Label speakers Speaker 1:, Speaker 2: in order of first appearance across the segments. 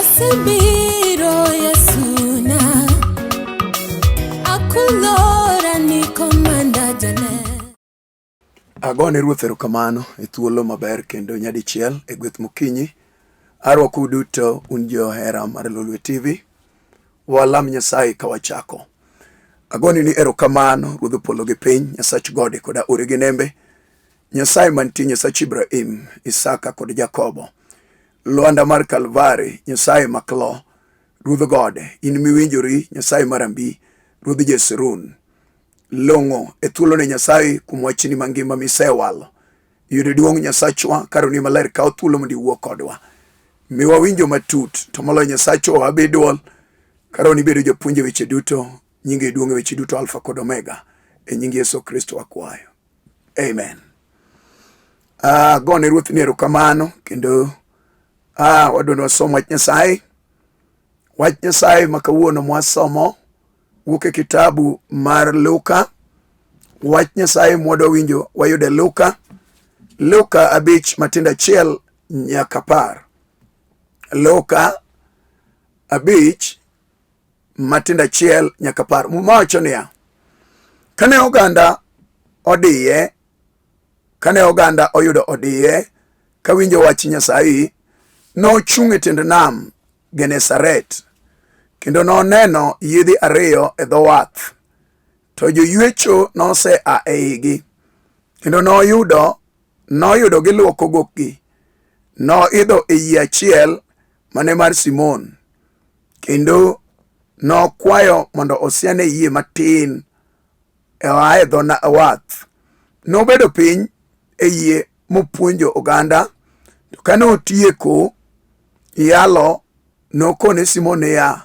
Speaker 1: Asebiro Yesuna, akulora ni komanda jaler.
Speaker 2: Agone Ruoth erokamano e thuolo maber kendo nyadichiel e gweth mokinyi. Arwakou duto un johera mar Lolwe TV. Walam Nyasaye ka wachako. Agoni ni erokamano Ruodh polo gi piny, Nyasach gode koda ore gi nembe, Nyasaye mantie, Nyasach Ibrahim, Isaka kod Jakobo. Lwanda mar Kalvari, Nyasaye maklo, Ruodh gode, in miwinjori, Nyasaye marambi, Ruodh Jeshurun. Long'o e thuolone Nyasaye kuom wachni mangima misewalo. Yud duong' Nyasachwa, karoni maler kaw thuolo mondo iwuo kodwa. Miwa winjo matut, to moloyo Nyasachwa wabed duol, karoni bedo japuonj e weche duto, nyinge duong' e weche duto Alfa kod Omega. E nying Yesu Kristo wakwayo. Amen. Gone Ruoth ni erokamano kendo wadwa ni wasom wach Nyasaye. Wach Nyasaye ma kawuono mwasomo wuok e kitabu mar Luka. Wach Nyasaye mwadwa winjo wayudo e Luka. Luka 5 matindo 1 nyaka 10. Luka 5 matindo 1 nyaka 10. Muma wacho niya, kane oganda odiye, kane oganda oyudo odiye kawinjo wach Nyasaye, nochung' e tiend nam Genesaret, kendo noneno yiedhi 2 e dho wath, to joywecho nosea e igi, kendo noyudo giluoko gokgi. Noidho e yie achiel mane mar Simon, kendo nokwayo mondo osiane yie matin oa e dho wath. Nobedo piny e yie mopuonjo oganda, to kane otieko yalo, nokone Simon niya,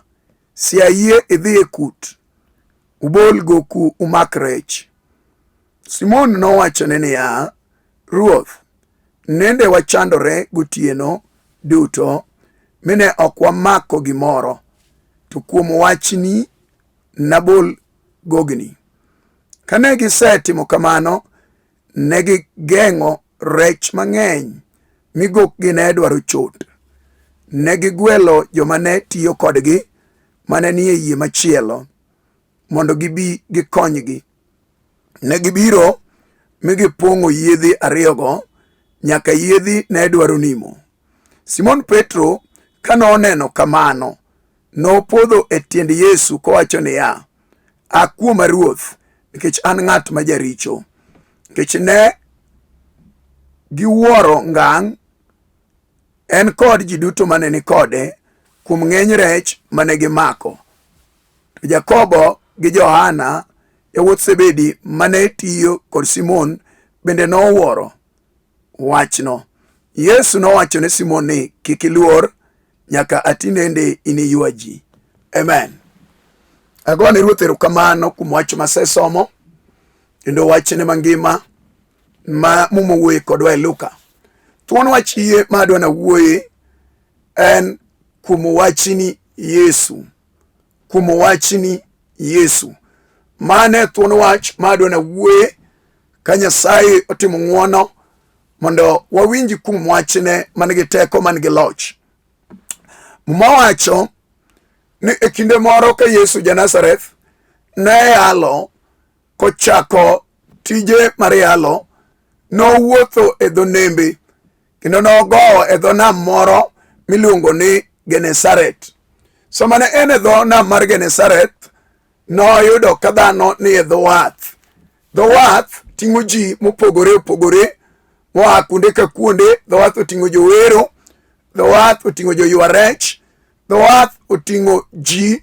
Speaker 2: sia yie idhi e kut, ubol goku umak rech. Simon nowachone niya, Ruoth, nende wachandore gotieno duto, mine ok wamako gimoro, to kuom wachni nabol gogni. Kane gisetimo kamano, ne gigeng'o rech mang'eny mi gokgi ne dwaro chot. Ne gigwelo joma ne tiyo kodgi mane nie yie machielo mondo gibi gikonygi. Ne gibiro mi gipong'o yiedhi 2go nyaka yiedhi ne dwaro nimo. Simon Petro ka noneno kamano, nopodho e tiend Yesu kowacho niya, A kuoma Ruoth, nikech an ng'at ma jaricho. Nikech ne giwuoro ngang' en kod ji duto mane ni kode kuom ng'eny rech mane gimako. To Jakobo gi Johana yawuot Zebedi mane tiyo kod Simon bende nowuoro wachno. Yesu nowacho ne Simon ni, kik iluor, nyaka atinende iniywa ji. Amen. Agone Ruoth erokamano kuom wach masesomo kendo wachne mangima ma Muma wuoye kodwa e Luka. Thuon wach yie ma adwa nawuoye en kuom wachni Yesu. Kuom wachni Yesu. Mane thuon wach ma adwa nawuoye ka Nyasaye otimo ng'wono mondo wawinj kuom wachne man gi teko man gi loch. Muma wacho ni e kinde moro ka Yesu ja Nazareth ne yalo kochako tije mar yalo, nowuotho e dho nembe kendo nogowo e dho nam moro miluongo ni Genesaret. Sama ne en e dho nam mar Genesaret, noyudo ka dhano ni e dho wath. Dho wath ting'o ji mopogore opogore moa kuonde ka kuonde. Dho wath oting'o jowero, dho wath oting'o joywa rech, dho wath oting'o ji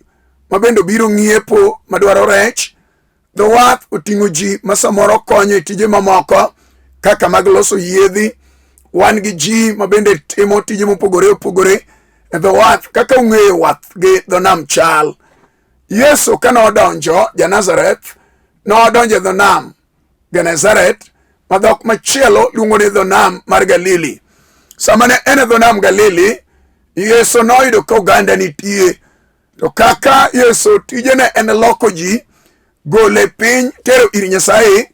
Speaker 2: ma bende obiro ng'iepo madwaro rech. Dho wath oting'o ji ma samoro konyo e tije mamoko kaka mag loso yiedhi. Wan gi ji ma bende timo tije mopogore opogore e dho wath. Kaka ung'eyo wath gi dho nam chal. Yesu ka nodonjo ja Nazareth, nodonjo e dho nam Genesaret, ma dhok machielo luongo ni dho nam mar Galili. Sama ne en e dho nam Galili, Yesu noyudo ka oganda nitie. To kaka Yesu tije ne en loko ji, gole piny, tero ir Nyasaye,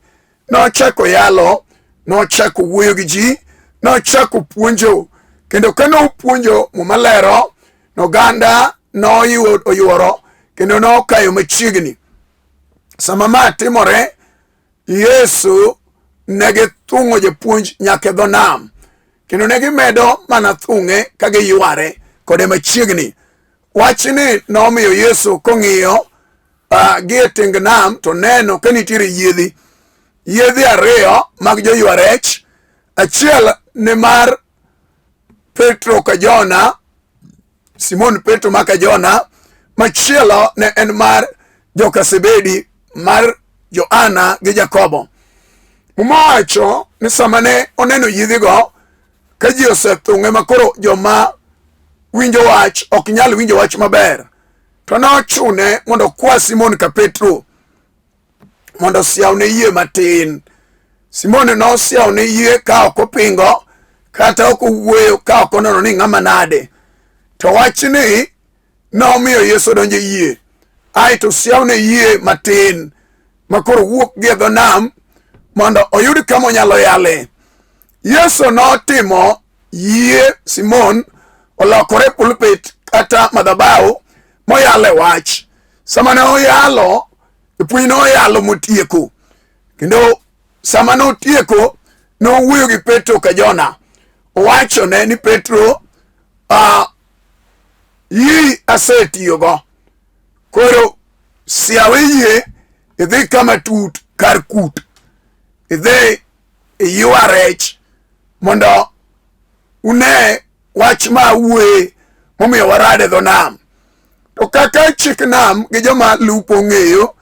Speaker 2: nochako yalo, nochako wuoyo gi ji, nochako puonjo. Kendo ka nopuonjo, Muma lero, Oganda noyuoro kendo nokayo machiegni. Sama ma timore, Yesu ne githung'o japuonj nyaka e dho nam kendo ne gimedo mana thung'e ka giyware kode machiegni. Wachni nomiyo Yesu kong'iyo gi e teng nam to neno ka nitiere yiedhi yiedhi ariyo mag joywa rech, achiel ne mar Petro ka Jona, Simon Petro maka Jona, machielo ne en mar joka Zebedi mar Johana gi Jakobo. Muma wacho ni sama ne oneno yiedhigo ka ji osethung'e ma koro joma winjo wach ok nyal winjo wach maber, to nochune mondo okwa Simon ka Petro mondo osiawne yie matin. Simon nosiawne yie ka ok opingo kata ok owuoyo ka ok oneno ni ng'ama nade. To wachni nomiyo Yesu odonjo e yie aeto osiawne yie matin ma koro wuok gi e dho nam mondo oyud kama onyalo yale. Yesu notimo yie Simon olokore pulpit kata madhabahu moyale wach. Sama ne oyalo, jopuonj noyalo motieko. Kendo sama notieko, nowuoyo gi Petro ka Jona. Owachone ni Petro, yie asetiyogo. Koro siawe yie idhi kama tut kar kut. Idhi iywa rech mondo une wach ma awuoye momiyo warado e dho nam. To kaka chik nam gi joma lupo ong'eyo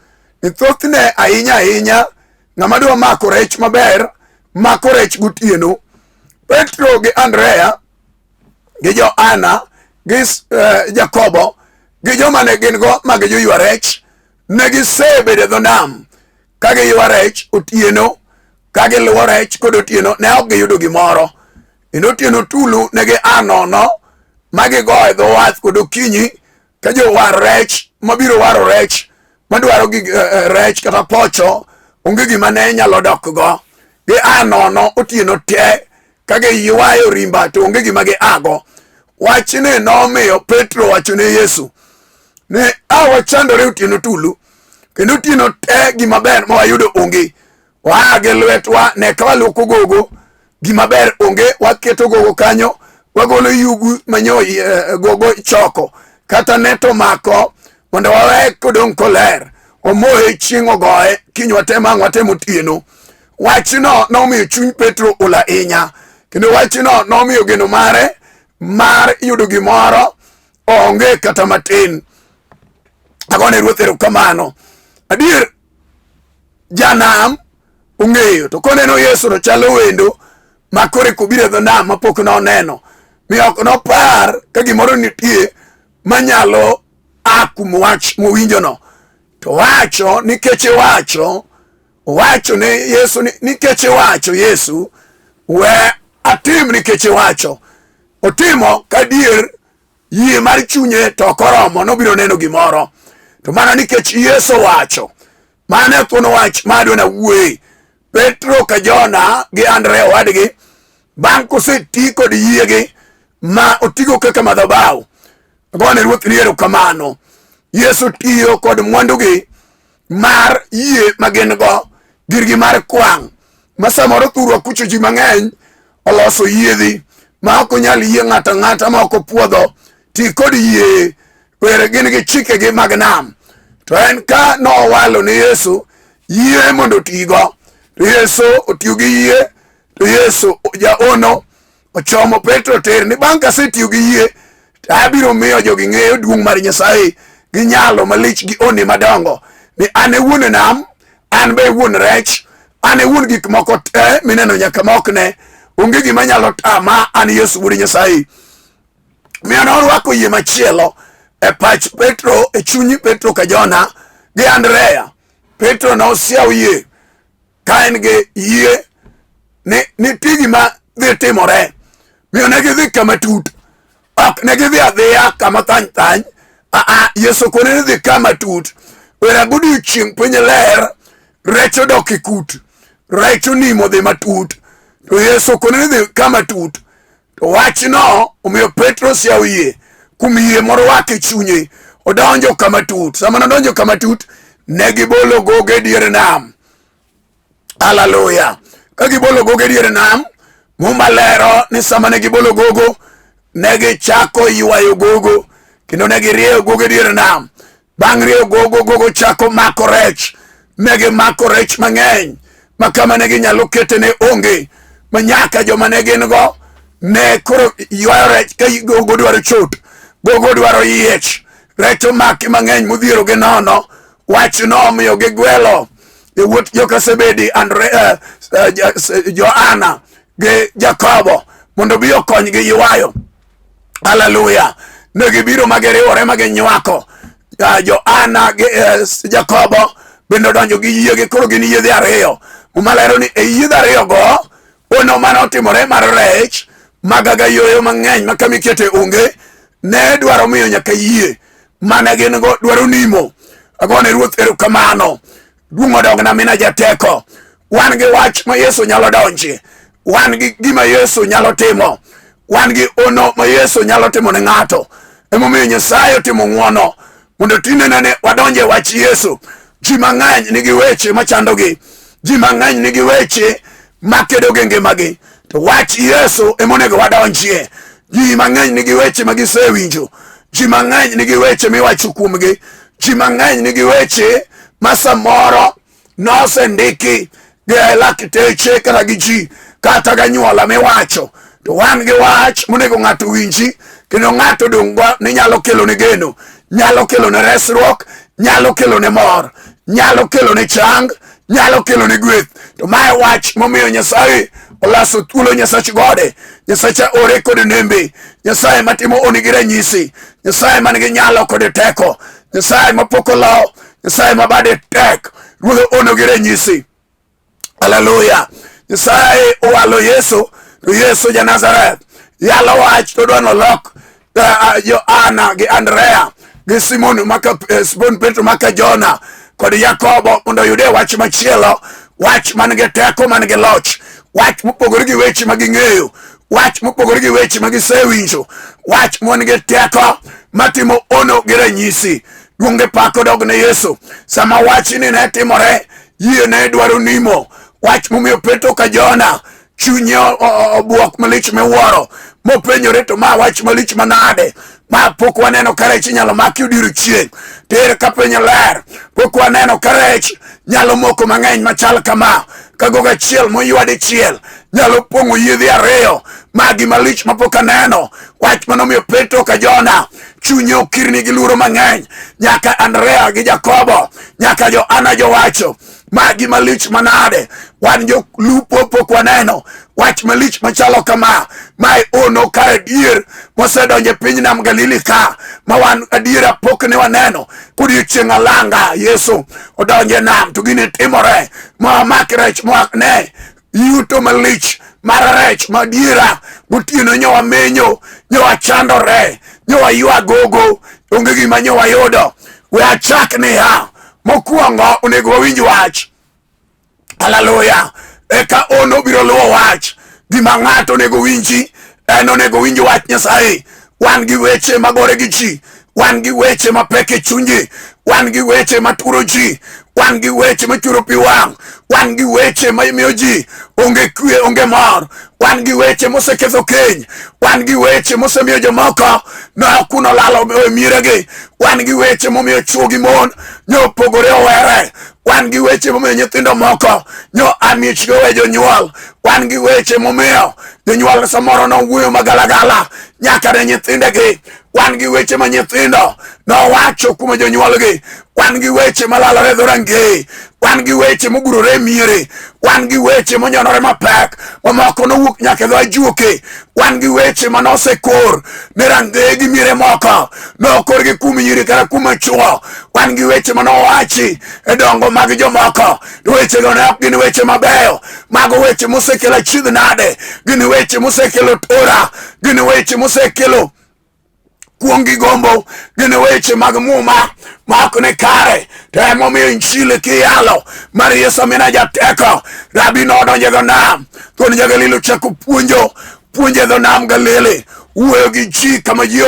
Speaker 2: ni thothne ahinya ahinya ng'ama dwa mako rech maber mako rech gotieno. Petro gi Andrea gi Johana gi Jakobo gi joma ne gin go ma gi joywa rech ne gisebedo e dho nam ka giywa rech otieno ka giluwo rech kod otieno ne ok giyudo gimoro. Kendo otieno tulu ne gia nono ma gigo e dho wath kod okinyi ka jowar rech mabiro waro rech madwaro gi rech kata pocho onge gima ne nyalo dok go. Gia nono otieno te ka giywayo rimba to onge gima giago. Wachni nomiyo Petro wacho ne Yesu ni a wachandore otieno tulu kendo otieno te gima ber ma wayudo onge. Waa gi lwetwa ne ka waluoko gogo gima ber onge, waketo gogo kanyo wagolo yugu manyo gogo choko kata net omako mondo wawe kodong' koler omoye chieng' ogoye kiny watem ang' watem otieno. Wachno nomiyo chuny Petro ol ahinya kendo wachno nomiyo geno mare mar yudo gimoro onge kata matin. Agone Ruoth erokamano. Adier janam ong'eyo to koneno Yesu to chalo wendo ma koro eka obiro e dho nam mapok noneno mi ok nopar ka gimoro nitie manyalo a kuom wach mowinjono. To wacho nikech iwacho, owacho ne Yesu ni nikech iwacho Yesu, we atim nikech iwacho. Otimo kadier yie mar chunye to ok oromo nobiro neno gimoro. To mana nikech Yesu owacho, mano e thuon wach ma adwa nawuoye. Petro ka Jona gi Andrea owadgi bang' koseti kod yiegi ma otigo kaka madhabahu, agone Ruoth ni erokamano. Yesu tiyo kod mwandugi mar yie ma gin go, girgi mar kwang' ma samoro thurwa kucho ji mang'eny oloso yiedhi ma ok onyal yie ng'ato ang'ata ma ok opuodho ti kod yie were gin gi chikegi mag nam. To en ka nowalo ne Yesu yie mondo otigo, to Yesu otiyo gi yie, to Yesu jaono ochomo Petro tir ni bang' kasetiyo gi yie to abiro miyo jogi ng'eyo duong' mar Nyasaye gi nyalo malich gi honni madongo ni an e wuon nam, an be wuon rech, an e wuon gik moko te mineno nyaka ma ok ne, onge gima nyalo tama, an Yesu wuod Nyasaye. Miyo norwako yie machielo e pach Petro, e chuny Petro ka Jona gi Andrea. Petro nosiewo yie ka en gi yie ni nitie gima dhi timore. Miyo ne gidhi kama tut, ok ne gidhi adhiya kama thany thany. Aa, Yesu kone ni dhi kama tut. Wera godiochieng' piny ler, rech odok e kut, rech onimo dhi matut. To Yesu kone ni dhi kama tut. To wachno omiyo Petro siawo yie. Kuom yie morwako e chunye, odonjo kama tut. Sama nodonjo kama tut, ne gibolo gogo e dier nam. Haleluya! Ka gibolo gogo e dier nam, Muma lero ni sama ne gibolo gogo, ne gichako ywayo gogo kendo ne girieyo gogo e dier nam. Bang' rieyo gogo, gogo chako mako rech. Ne gimako rech mang'eny ma kama ne ginyalo kete ne onge, ma nyaka joma ne gin go ne koro ywayo rech ka gogo dwaro chot, gogo dwaro yiech. Rech omaki mang'eny modhiero gi nono. Wachno omiyo gigwelo yawuot joka Zebedi, Andre, Johana gi Jakobo mondo obi okonygi ywayo. Haleluya! Ne gibiro ma giriwore ma ginywako Johana gi Jakobo bende odonjo gi yiegi, koro gin yiedhi ariyo. Muma lero ni e yiedhi ariyogo ono mane otimore mar rech magaga yoyo mang'eny ma kama ikete onge ne dwaro miyo nyaka yie mane gin go dwaro nimo. Agone Ruoth erokamano. Duong' odogna mina jateko. Wan gi wach ma Yesu nyalo donje. Wan gi gima Yesu nyalo timo. Wan gi ono ma Yesu nyalo timo ne ng'ato. Emomiyo Nyasaye otimo ng'wono mondo tinenene wadonje wach Yesu. Ji mang'eny nigi weche machandogi. Ji mang'eny nigi weche makedo gi ngimagi. To wach Yesu emonego wadonjie. Ji mang'eny nigi weche ma gisewinjo. Ji mang'eny nigi weche miwacho kuomgi. Ji mang'eny nigi weche ma samoro nosendiki gi lakteche kata gi ji kata gi anyuola miwacho. To wan gi wach monego ng'ato winji kendo ng'ato dong' go ni nyalo kelone geno, nyalo kelone resruok, nyalo kelone mor, nyalo kelone chang, nyalo kelone gweth. To mae wach momiyo Nyasaye olaso thuolo Nyasach gode, Nyasach aore kod nembe, Nyasaye matimo oni gi ranyisi, Nyasaye man gi nyalo kod teko, Nyasaye mapok olo, Nyasaye ma bade tek, Ruodh ono gi ranyisi. Haleluya! Nyasaye owalo Yesu, to Yesu ja Nazareth yalo wach to dwa nolok Johana gi Andrea gi Simon maka Simon Petro maka Jona kod Yakobo mondo oyude wach machielo, wach man gi teko man gi loch, wach mopogore gi weche ma ging'eyo, wach mopogore gi weche ma gisewinjo, wach mon gi teko matimo ono gi ranyisi. Duong' gi pak odog ne Yesu. Sama wachni ne timore, yie ne dwaro nimo. Wach momiyo Petro ka Jona chunye obwok malich miwuoro, mopenjore to ma wach malich manade ma pok waneno ka rech inyalo maki odiechieng' tir ka piny ler, pok waneno ka rech nyalo moko mang'eny machal kama, ka gogo achiel moywa dichiel nyalo pong'o yiedhi ariyo. Ma gima lich mapok aneno. Wach manomiyo Petro ka Jona chunye okirni gi luoro mang'eny, nyaka Andrea gi Jakobo nyaka Johana jowacho ma gima lich manade, wan jolupo pok waneno wach malich machalo kama. Mae ono ka adier mosedonjo e piny nam Galili ka, ma wan adiera pok ne waneno. Kodiochieng' alanga Yesu odonjo e nam to gini timore, ma wamak rech ma ne yuto malich mar rech madiera. Gotieno nyo wamenyo, nyo wachandore, nyo waywa gogo, onge gima nyo wayudo. We achak niya, mokwongo onego wawinj wach. Haleluya! Eka ono biro luwo wach. Gima ng'ato onego winji en onego winj wach Nyasaye. Wan gi weche magore gi ji, wan gi weche mapek e chunji, wan gi weche maturo ji, wan gi weche machuro pi wang', wan gi weche mamiyo ji onge kwe, onge mor, wan gi weche moseketho keny, wan gi weche mosemiyo jomoko nokuno lalo e mieregi, wan gi weche momiyo chwo gi mon nyopogore owere, wan gi weche momiyo nyithindo moko nyo a miechgi owe jonyuol, wan gi weche momiyo jonyuol samoro nowuoyo magalagala nyaka ne nyithindegi, wan gi weche ma nyithindo nowacho kuom jonyuolgi, wan gi weche malalore e dhorangeye, wan gi weche mogurore e miere, wan gi weche monyonore mapek mamoko nowuok nyaka e dho ajuoke, wan gi weche manosekor ne rangeye gi miere moko, nokor gi kuom nyiri kata kuom chwo, wan gi weche manowachi e dongo mag jomoko. Wechego ne ok gin weche mabeyo, mago weche mosekelo achiedh nade, gin weche mosekelo tora, gin weche mosekelo kuong gi gombo, gin weche mag muma ma ok ni kare. To emomiyo injili kiyalo mar Yesu mina jateko, rabi nodonjo e dho nam, thuon ja-Galili ochako puonjo puonjo e dho nam Galili. Wuoyo gi ji kama ji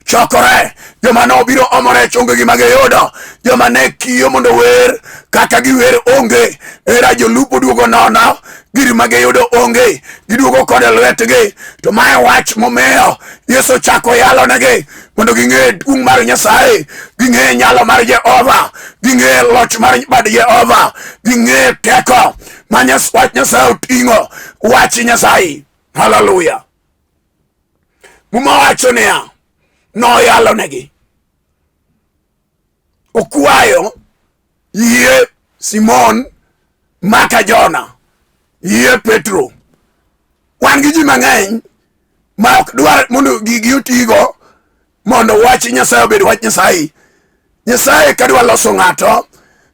Speaker 2: chokore. Joma nobiro omo rech onge gima giyudo. Joma ne kiyo mondo wer kaka giwer onge. Era jolupo duogo nono, gir ma giyudo onge, giduogo kode lwetgi. To mae wach momiyo Yesu ochako yalonegi mondo ging'e duong' mar Nyasaye, ging'e nyalo mar Jehova, ging'e loch mar bad Jehova, ging'e teko ma wach Nyasaye oting'o, wach Nyasaye. Haleluya! Muma wacho niya, noyalonegi okwayo yie Simon maka Jona, yie Petro. Wan gi ji mang'eny ma ok dwar mondo gigi otigo mondo wach Nyasaye obed wach Nyasaye. Nyasaye kadwa loso ng'ato,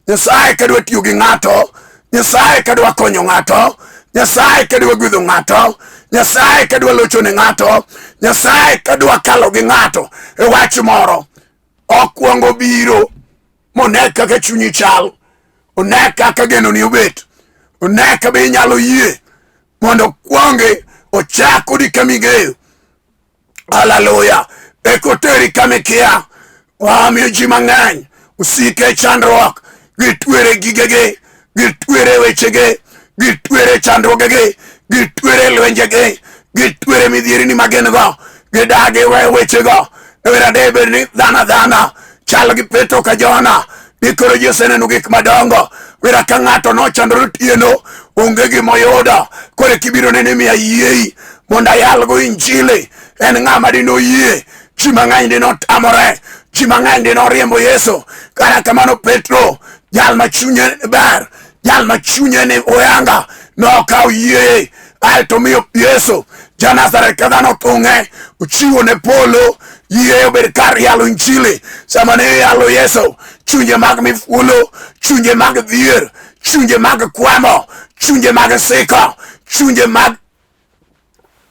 Speaker 2: Nyasaye kadwa tiyo gi ng'ato, Nyasaye kadwa konyo ng'ato, Nyasaye kadwa gwedho ng'ato, Nyasaye kadwa locho ne ng'ato, Nyasaye kadwa kalo gi ng'ato e wach moro, okwongo biro mone kaka chunyi chal, one kaka genoni obet, one ka be inyalo yie mondo kwonge ochak kodi kama ing'eyo. Haleluya! Eka oteri kama ikia. Wamiyo ji mang'eny osike e chandruok, gitwere gigegi, gitwere wechegi, gitwere chandruogegi, gitwere lwenjegi, gitwere midhierni ma gin go, gidagi weyo wechego. Ewera de bed ni dhano adhana chal gi Petro ka Jona, ni koro ji oseneno gik madongo. Wera ka ng'ato nochandore otieno, onge gimoyudo, koro kibiro nene miya yiei mondo ayalgo injili. En ng'ama dinoyie? Ji mang'eny dinotamore, ji mang'eny dinoriembo Yesu. Kata kamano Petro, jal ma chunye ber, jal ma chunye ni oyanga, nokawo yie aeto miyo Yesu ja Nazareth ka dhano thung'e, ochiwo ne polo yie obed kar yalo injili. Sama ne iyalo Yesu, chunje mag mifuolo, chunje mag dhier, chunje mag kwamo, chunje mag siko, chunje mag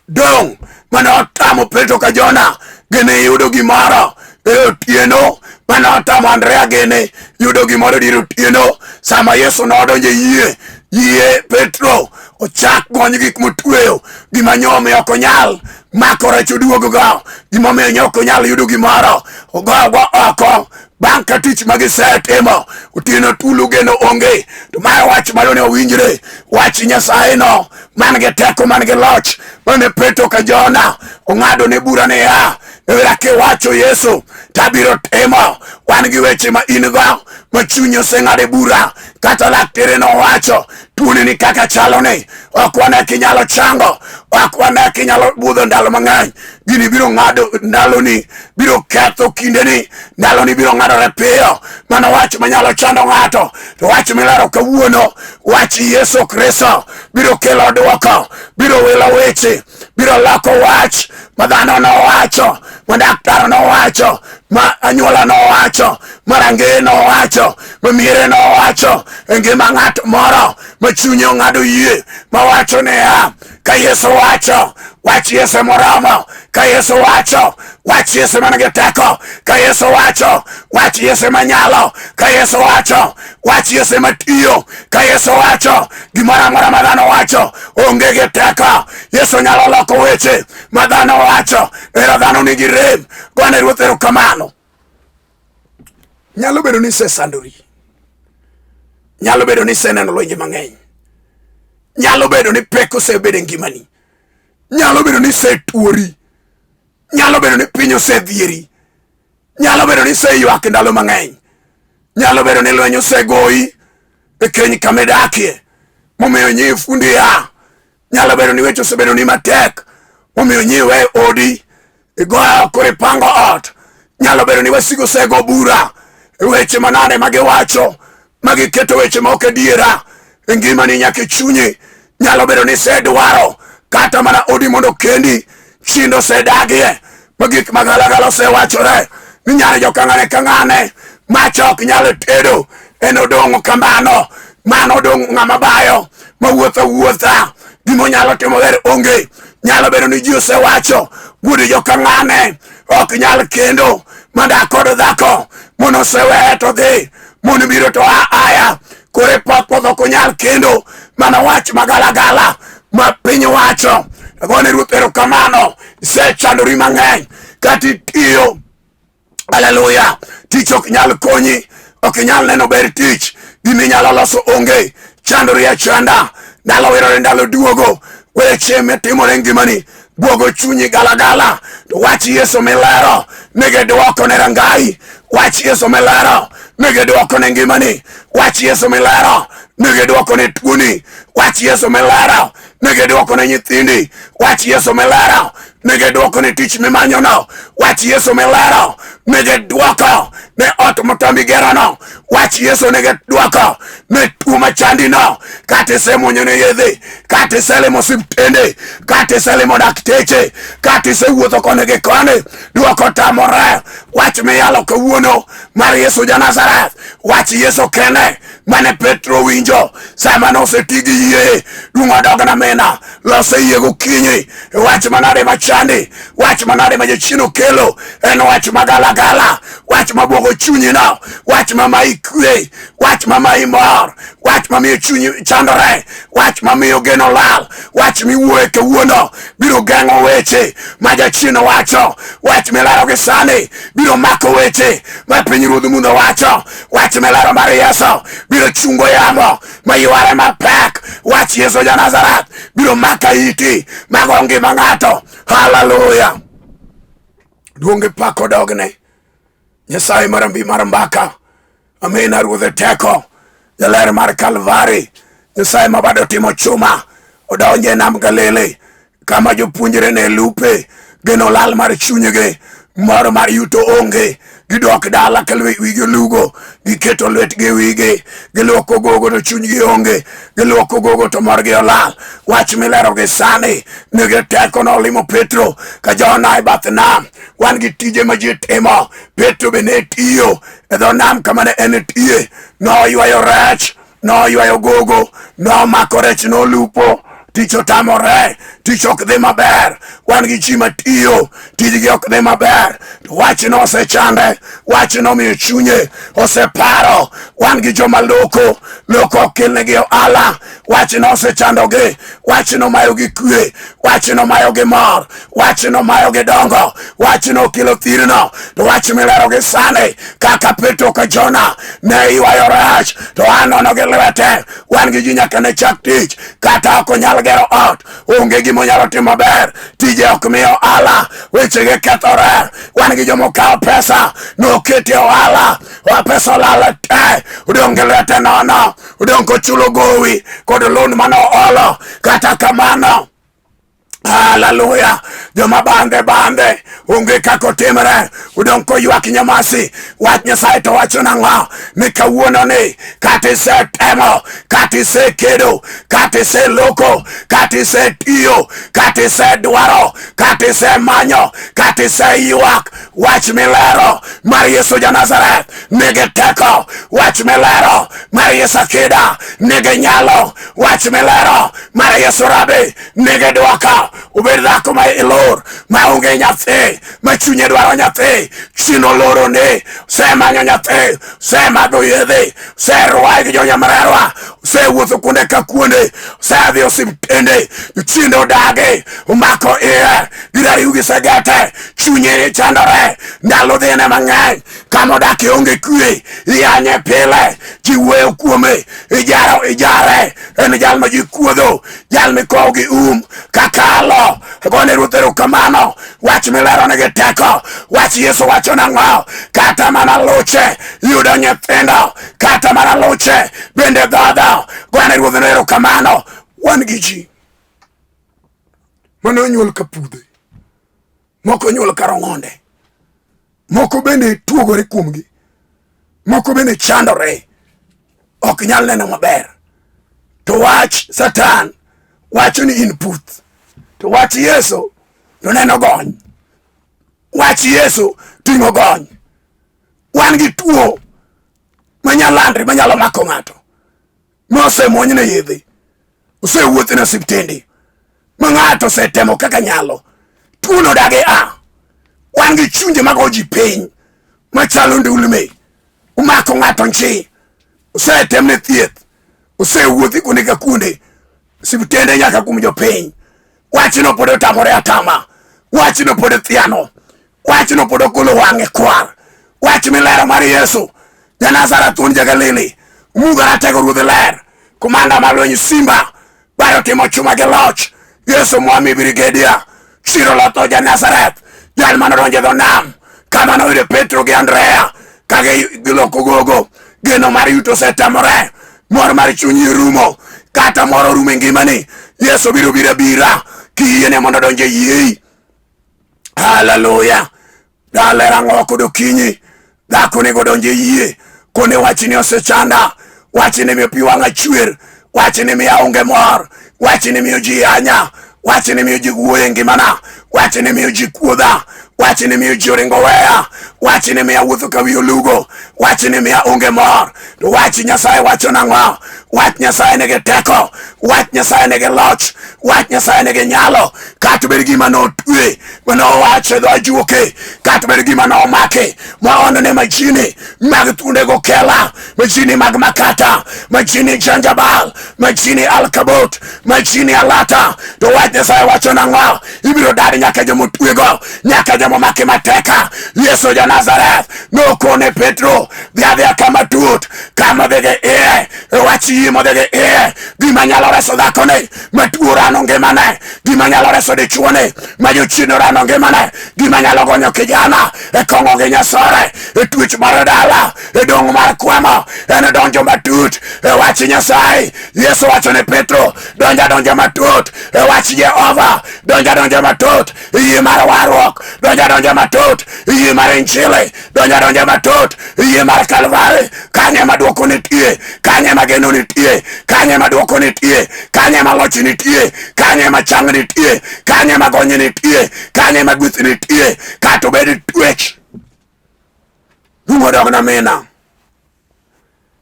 Speaker 2: dong' mane otamo Petro ka Jona gini yudo gimoro e otieno, mane otamo Andrea gini yudo gimoro dier otieno. Sama Yesu nodonjo e yie, yie Petro ochak gony gik motweyo, gima nyomiyo ok onyal mako rech oduogogo, gimomiyo nyo ok onyal yudo gimoro ogogo oko. Bang' ka tich ma gisetimo otieno tulu geno onge, to mae wach mano ne owinjre, wach Nyasaye no man gi teko man gi loch mane Petro ka Jona ong'ado ne bura niya, ewera kiwacho Yesu tabiro timo. Wan gi weche ma in go ma chunyi oseng'ade bura, kata laktere nowacho tuoni ni kaka chalo ni ok wane kinyalo chango, ok wane kinyalo budho ndalo mang'eny. Gini biro ng'ado ndaloni, biro ketho kindeni, ndaloni biro ng'adore piyo. Mano wach manyalo chando ng'ato, to wach milero kawuono, wach Yesu Kristo biro kelo dwoko, biro wilo weche, biro loko wach ma dhano nowacho, ma daktari nowacho, ma anyuola nowacho, ma rangeye nowacho, ma miere nowacho e ngima ng'at moro ma chunye ong'ado yie, mawacho niya, ka Yesu wacho, wach Yesu moromo. Ka Yesu wacho, wach Yesu man gi teko. Ka Yesu wacho, wach Yesu manyalo. Ka Yesu wacho, wach Yesu matiyo. Ka Yesu wacho, gimoro amora ma dhano wacho onge gi teko. Yesu nyalo loko weche ma dhano wacho. Ero dhano nigi rem. Gone Ruoth erokamano. Nyalo bedo ni isesandori, nyalo bedo ni iseneno lwenje mang'eny, nyalo bedo ni pek osebedo e ngimani, nyalo bedo ni isetuori, nyalo bedo ni piny osedhieri, nyalo bedo ni iseywak ndalo mang'eny, nyalo bedo ni lweny osegoyi e keny kama idakie momiyo nyi fundi a nyalo bedo ni weche osebedo ni matek momiyo nyi we odi igoyo koro ipango ot. Nyalo bedo ni wasigu osego bura e weche manade ma giwacho ma giketo weche ma ok adiera e ngimani nyaka e chunyi. Nyalo bedo ni isedwaro kata mana odi mondo kendi, chindo osedagie ma gik magalagala osewachore ni nyar jokang'ane kang'ane macha ok nyal tedo, en odong' kamano, mano odong' ng'ama bayo mawuotho awuotha, gima onyalo timo ber onge. Nyalo bedo ni ji osewacho wuod jokang'ane ok nyal kendo madak kod dhako, mon oseweye to dhi, mon biro to a aya, koro ipok podho ok onyal kendo. Mana wach magalagala ma piny wacho. Agone Ruoth erokamano, isechandori mang'eny kata itiyo. Haleluya! Tich ok nyal konyi, ok inyal neno ber tich, gima inyalo loso onge, chandori achanda, ndalo wirore ndalo duogo, weche matimore e ngimani bwogo chunyi galagala. To wach Yesu milero nigi dwoko ne rangai, wach Yesu milero nigi dwoko ne ngimani, wach Yesu milero nigi dwoko ne tuoni, wach Yesu milero nigi dwoko ne nyithindi, wach Yesu milero nigi dwoko ne tich mimanyono, wach Yesu milero nigi dwoko ne ot motami gerono, wach Yesu nigi dwoko ne tuo machandino, kata isemuonyo ne yedhe, kata iselimo osiptende, kata iselimo dakteche, kata isewuotho koni gi koni, dwoko tamore. Wach miyalo kawuono mar Yesu ja Nazareth, wach Yesu kende mane Petro winjo sama noseti gi yie. Duong' odogna mina, lose yie gokinyi. Wach manade machandi, wach manade ma jachien okelo, en wach magalagala, wach mabwogo chunyino, wach mamayi kwe, wach mamayi mor, wach mamiyo chunyi chandore, wach mamiyo geno lal, wach miwuoye kawuono biro geng'o weche ma jachien wacho, wach milero gi sani biro mako weche ma pinyruodh mudho wacho, wach milero mar Yesu biro chungo yamo ma yware mapek, wach Yesu ja Nazareth biro mako iti mago ngima ng'ato. Haleluya! Duong' gi pak odogne Nyasaye mar ambi mar mbaka. Amina Ruodhe teko, jaler mar Kalvari, Nyasaye ma bado timo chuma, odonjo e nam Galili kama jopuonjre ne lupe, geno lal mar chunygi, mor mar yuto onge, gidok dala ka wigi olugo, giketo lwetgi e wigi, giluoko gogo to chunygi onge, giluoko gogo to morgi olal. Wach milero gi sani nigi teko nolimo Petro ka Jona e bath nam. Wan gi tije ma ji timo. Petro be ne tiyo e dho nam kama ne en tiye, noywayo rech, noywayo gogo, nomako rech, nolupo. Tich otamore, tich ok dhi maber. Wan gi ji matiyo, tijgi ok dhi maber. Wachno osechande, wachno omiyo chunye oseparo. Wan gi joma loko, loko ok kelnegi ohala. Wachno osechandogi, wachno mayogi kwe, wachno mayogi mor, wachno mayogi dongo, wachno okelo thirno. To wach milero gi sani, kaka Petro ka Jona ne ywayo rach, to anono gi lwete. Wan gi ji nyaka ne chak tich, kata ok onyal gero ot, onge gima onyalo timo maber, tije ok mi ohala, wechege kethore. Wan gi joma okawo pesa nokete ohala, wa pesa olal te, odong' gi lwete nono, odong' kochulo gowi kod loan mane oolo. Kata kamano, haleluya, joma bande bande onge kaka otimre, odong' koywak nyamasi. Wach Nyasaye to wacho nang'o? Ni kawuono ni kata isetemo, kata isekedo, kata iseloko, kata isetiyo, kata isedwaro, kata isemanyo, kata iseywak, wach milero mar Yesu ja Nazareth nigi teko. Wach milero mar Yesu akida nigi nyalo. Wach milero mar Yesu rabi nigi dwoko. Obed dhako ma ilor, ma onge nyathi, ma chunye dwaro nyathi, chino oloro ni, osemanyo nyathi, osemadho yedhe, oserwaye gi jonyamrerwa, osewuotho kuonde ka kuonde, osedhi osiptende, jochiende odagi, omako iye, girariw gi segete, chunye chandore, ndalo dhine mang'eny, kama odakie onge kwe, iyanye pile, ji wuoyo kuome, ijaro ijare, en jal ma ji kuodho, jal mikowo gi um kakalo. Gone Ruoth erokamano, wach milero nigi teko. Wach Yesu wacho nang'o? Kata mana luche yudo nyithindo, kata mana luche bende dhodho. Gone Ruoth erokamano. Wan gi ji mane onyuol ka pudhe, moko onyuol ka rong'onde, moko bende tuogore kuomgi, moko bende chandore, ok nyal neno maber. To wach Satan wacho ni in puth, to wach Yesu to neno gony. Wach Yesu ting'o gony. Wan gi tuo manyalo landre, manyalo mako ng'ato, mosemuonyne yedhe, osewuothe ne osiptende, ma ng'ato osetemo kaka nyalo, tuono dagi a. Wan gi chunje mago ji piny machalo ndulme, omako ng'ato nchi, osetemne thieth, osewuothi kuonde ka kuonde, osiptende nyaka kuom jopiny. Wachno pod otamore atama. Wachno pod thiano. Wachno pod ogolo wang'e kwar. Wach milero mar Yesu. Ja-Nazareth wuon ja-Galili. Muga ratego ruodh ler. Komanda mar lweny Simba. Bayo timo chuma gi loch. Yesu mwami brigedia. Chiro lotho ja-Nazareth. Jal mane odonjo e dho nam. Kama noyudo Petro gi Andrea. Ka giloko gogo. Geno mar yuto osetamore. Mor mar chunyi rumo. Kata mor orumo e ngimani. Yesu biro biro abira. Kiyiene mondo odonj e yiei. Haleluya. Daler ang'o kod okinyi. Dhako onego odonj e yie. Kone wachni osechanda. Wachni miyo pi wang'a chwer. Wachni miyo aonge mor. Wachni miyo ji yanya. Wachni miyo ji wuoyo e ngimana. Wachni miyo ji kuodha. Wachni miyo ji oringo weya. Wachni miyo awuotho ka wiya olugo. Wachni miyo aonge mor. To wach Nyasaye wacho nang'o? Wach Nyasaye nigi teko. Wach Nyasaye nigi loch. Wach Nyasaye nigi nyalo. Kata bed gima notwe manowacho e dho ajuoke, kata bed gima nomaki maonone majini mag thunde gokela, majini mag makata, majini janjabal, majini alkabot, majini alata. To wach Nyasaye wacho nang'o? Ibiro dar nyaka jomotwego, nyaka jomomaki mateka. Yesu ja Nazareth nokone Petro, dhi adhiya kama tut, kama dhi gi iye, e wach yie modhi gi iye, gima nyalo reso dhakoni matuo rano ngimane, gima nyalo reso dichuoni ma jochien orano ngimane, gima nyalo gonyo kijana e kong'o gi nyasore, e twech mar dala, e dong' mar kwamo, en donjo matut e wach Nyasaye. Yesu wacho ne Petro, donja donja matut e wach Jehova, donja donja matut e yie mar warruok, donja donja matut e yie mar Injili, donja donja matut e yie mar Kalvari. Kanye ma dwoko nitie, kanye ma geno nitie, kanye ma dwoko nitie, kanye ma loch nitie, kanye ma chang nitie, kanye ma gony nitie, kanye ma gweth nitie, kata obed twech. Rumo dog na mina.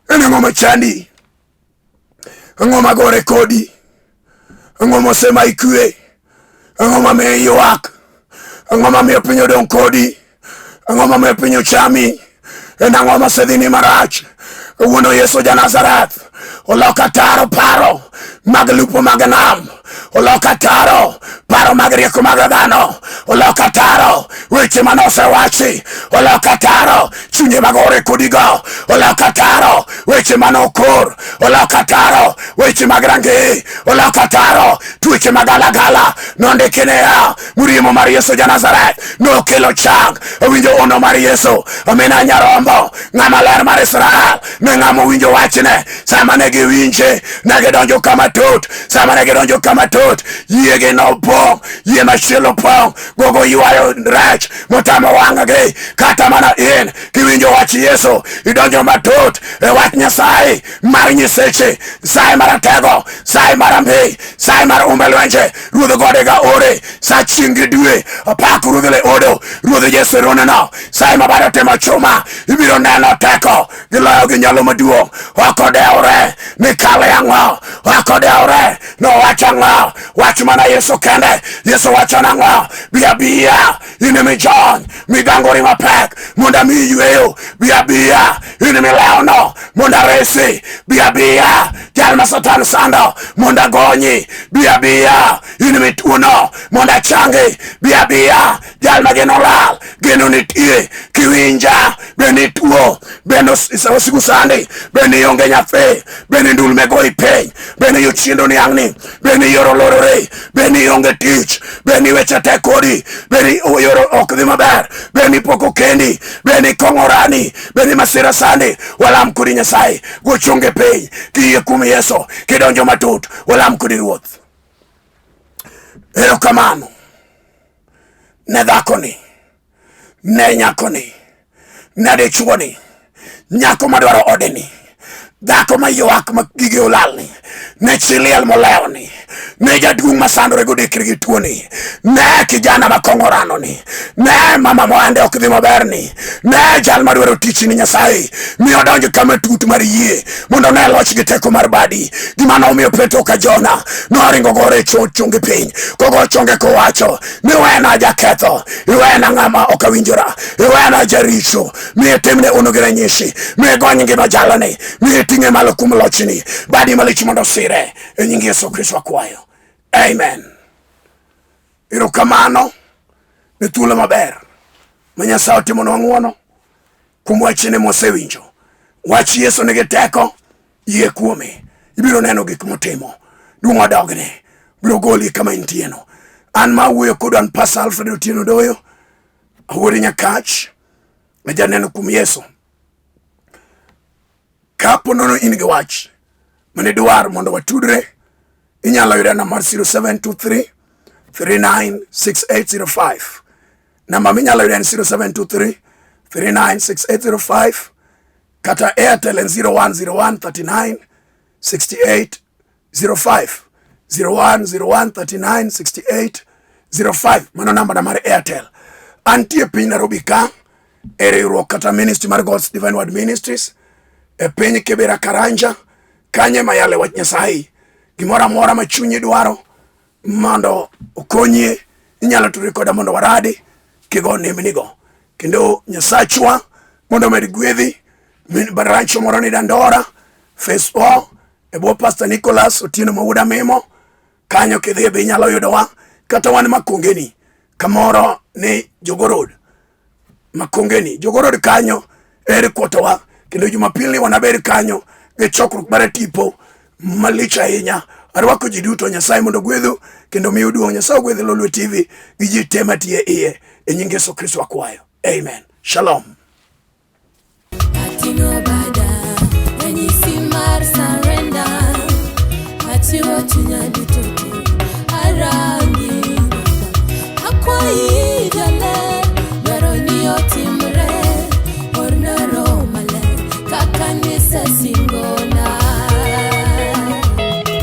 Speaker 2: En ang'o machandi? Ang'o magore kodi? Ang'o mosemayi kwe? Ang'o mamiyo iywak? Ang'o mamiyo piny odong' kodi? Ang'o mamiyo piny ochami? En ang'o mosedhini marach? Kawuono Yesu ja Nazareth oloka taro paro mag lupo mag nam, oloka taro paro mag rieko mag dhano, oloka taro weche mane osewachi, oloka taro chunye magore kodigo, oloka taro weche mane okor, oloka taro weche mag rangeye, oloka taro tuoche magalagala nondiki niya muriemo mar Yesu ja Nazareth nokelo chang. Owinjo ono mar Yesu omina nyarombo ng'ama ler mar Israel ne ng'ama owinjo wachne. Sama ne giwinje ne gidonjo kama tut, sama ne gidonjo kama tut yiegi nopong', yie machielo pong', gogo ywayo rech motamo wang'gi. Kata mana in kiwinjo wach Yesu idonjo matut e wach Nyasaye mar nyiseche, Nyasaye maratego, Nyasaye marambi, Nyasaye mar umbe lwenje, Ruodh gode ga ore, sa chieng' gi dwe, apak Ruodh le odo, Ruodh Yesu eroneno, Nyasaye mabado timo chuma, ibiro neno teko gi loyo gi nyalo maduong'. Ok odewore ni kale ang'o, ok odewore nowacho ang'o, wach mana Yesu kende. Yesu wacho nang'o? Bi abiya in ema ijony migangori mapek mondo amiyi yweyo. Bi abiya in ema ilewno mondo aresi. Bi abiya jal ma Satan sando mondo agonyi. Bi abiya in mituono mondo achangi. Bi abiya jal ma geno lal, geno nitie. Kiwinja be nituo, be wasigu sandi, be nionge nyathi, be ni ndulme goyi piny, be ni jochiende oniang'ni, be ni yor olorore, be ni ionge tich, be ni weche tek kodi, be ni yor ok dhi maber, be ni pok okendi, be ni kong'o rani, be ni masira sandi, walam kodi Nyasaye, go chonge piny, kiyie kuom Yesu, kidonjo matut, walam kodi Ruoth. Erokamano ne dhakoni, ne nyakoni, ne dichuoni, nyako madwaro odeni, dhako maywak ma gige olalni, ne chi liel molewni, ne jaduong' masandore godekre gi tuoni, ne kijana ma kong'o ranoni, ne mama moande ok dhi maberni, ne jal madwaro tich ni Nyasaye, mi odonj kama tut mar yie mondo one loch gi teko mar badi. Gima nomiyo Petro ka Jona noringo gore chonge piny kogo chonge kowacho ni wena jaketho, iwena ng'ama ok awinjora, iwena jaricho, mi itimne ono gi ranyisi, mi igony ngima jalani, mi iting'e malo kuom lochni, badi malich mondo osire. E nying Yesu Kristo akwayo, amen. Erokamano ne thuolo maber ma Nyasaye otimonwa ng'wono kuom wachne mwasewinjo. Wach Yesu nigi teko, yie kuome, ibiro neno gik motimo. Duong' odogne, biro goli kama intieno. An ma wuoyo kodu an Pastor Alfred Otieno Doyo, awuod Nyakach, ma janeno kuom Yesu. Kapo nono in gi wach mane dwar mondo watudre, inyalo yuda namba mar 0723 396805. Namba minyalo yuda en 0723 396805 kata Airtel en 0101 39 68 05 0101 39 68 05. Mano namba na mar Airtel. Antie piny Nairobi ka e riwruok kata ministry mar God's Divine Word Ministries e piny Kibera Karanja, kanye mayale wach Nyasaye. Gimoro amora ma chunyi dwaro mondo okonyie, inyalo tudri koda mondo waradi kigo nembnigo. Kendo Nyasachwa mondo omed gwedhi. Branch moro ni Dandora Phase 4 e bwo Pastor Nicholas Otieno ma wuod Amimo. Kanyo kidhi be inyalo yudowa, kata wan Makongeni kamoro ni Jogoo Road, Makongeni Jogoo Road kanyo e headquarter-wa. Kendo Jumapil ni wanabed kanyo gi chokruok mar tipo malich ahinya. Arwako ji duto, Nyasaye mondo ogwedhu kendo miyu duong'. Nyasaye ogwedh Lolwe TV gi ji te matiyo e iye. E nying Yesu Kristo akwayo. Amen. Shalom.
Speaker 1: Ating'o.